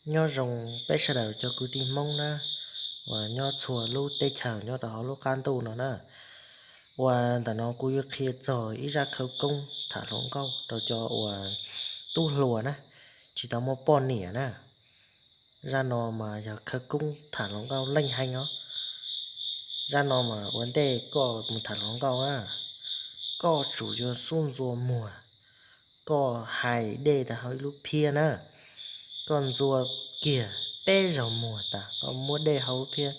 Nyob zoo peb sawv daws cov kwv tij Hmoob na, uas nyob txhua lub teb chaws nyob rau hauv lub qab ntuj no na. Uas ntawm no kuv yuav qhia txog ib zaj khawv koob tham hluas nkauj rau cov uas tub hluas na, tsis tau muaj poj niam na. Zaj no mas yog khawv koob tham hluas nkauj leej heev os. Zaj no mas ua ntej koj mus tham hluas nkauj na, koj tsum yuav xub ntxuas muag, koj hais dej rau hauv ib lub phiab na, koj ntxuas kiag peb zaug muag tas, koj muab dej hauv lub phiab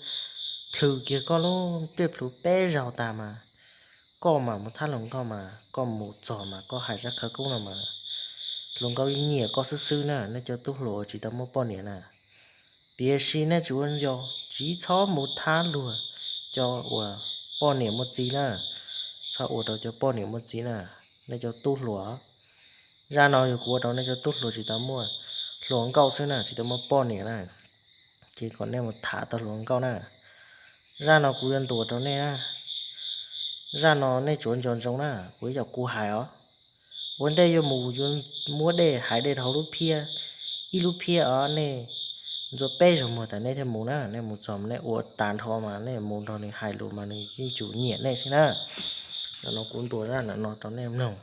plhws kiag koj lub pliaj plhuv peb zaug tas mas, koj mam mus tham hluas nkauj mas koj mus txog mas koj hais zaj khawv koob no mas hluas nkauj nyiam koj xwb xwb na, nej cov tub hluas tsis tau muaj poj niam na. Tiam sis nej tsis ua, yog tsis txhob mus tham luag cov uas poj niam muaj txiv na, txhob ua rau cov poj niam muaj txiv na, nej cov tub hluas. Zaj no yog kuv ua rau nej cov tub hluas tsis tau muaj, hluas nkauj xwb na, tsis tau muaj poj niam na, ces kom nej mus tham tau hluas nkauj na. Zaj no kuv yuav ntuas rau nej na, zaj no nej tsuav nco ntsoov na, kuv ib yam kuv hais os. Ua ntej yuav mus yuav muab dej hais dej rau hauv lub phiab, ib lub phiab os, nej ntxuas peb zaug muag tas nej thiaj mus na, nej mus txog nej ua tas nrho mas nej mus nrog nws hais lus mas nws yeej tsum nyiam nej xwb na. Ntawm no kuv ntuas zaj ntawm no rau nej mloog.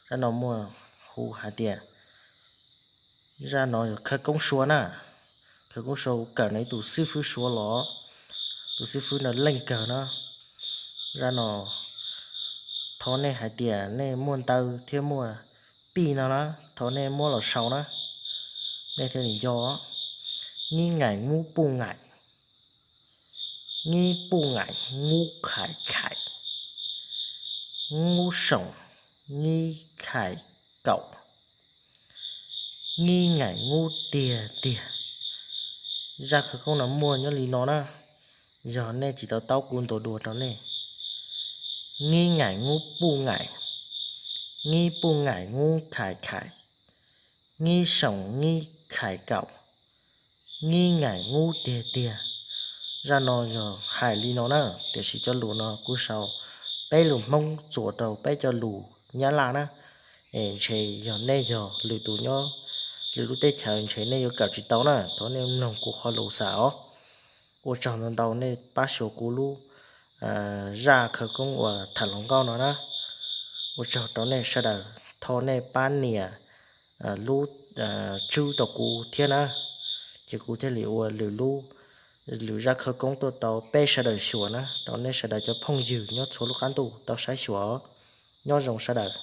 Zaj no muaj hu hais tias, zaj no yog khawv koob Suav na, khawv koob Suav, kuv kawm ntawm ib tus xib fwb Suav los, tus xib fwb no leej kawg na. Zaj no thov nej hais tias nej muaj ntaw thiab muaj pij no na, thov nej muab los sau na, nej thiaj li nco. Nib ngaim ngub puj ngaim, nib puj ngaim ngub khais khais, ngub soom nib khais kaum, nib ngaim ngub tiag tiag. Zaj khawv koob no muaj nyob li no na, yog nej tsis tau taub kuv ntuas dua rau nej. Nib ngaim ngub puj ngaim, nib puj ngaim ngub khais khais, nib soom nib khais kaum, nib ngaim ngub tiag tiag. Zaj no yog hais li no na, tiam sis cov lus no kuv sau peb lus Hmoob txuas rau peb cov lus Nyab Laj na. Es ntshe yog nej yog lwm tus nyob lwm lub teb chaws ntshe nej yuav kawm tsis tau na, thov nej mloog kuv qhov lus xav os. Ua tsaug ntau ntau nej pab xyuas kuv lub zaj khawv koob uas tham hluas nkauj no na. Ua tsaug rau nej sawv daws, thov nej pab nias lub tswb rau kuv thiab na, ces kuv thiaj li ua lwm lub, lwm zaj khawv koob tuaj rau peb sawv daws xyuas na, rau nej sawv daws cov phooj ywg nyob txhua lub qab ntuj tau saib xyuas. Nyob zoo sawv daws.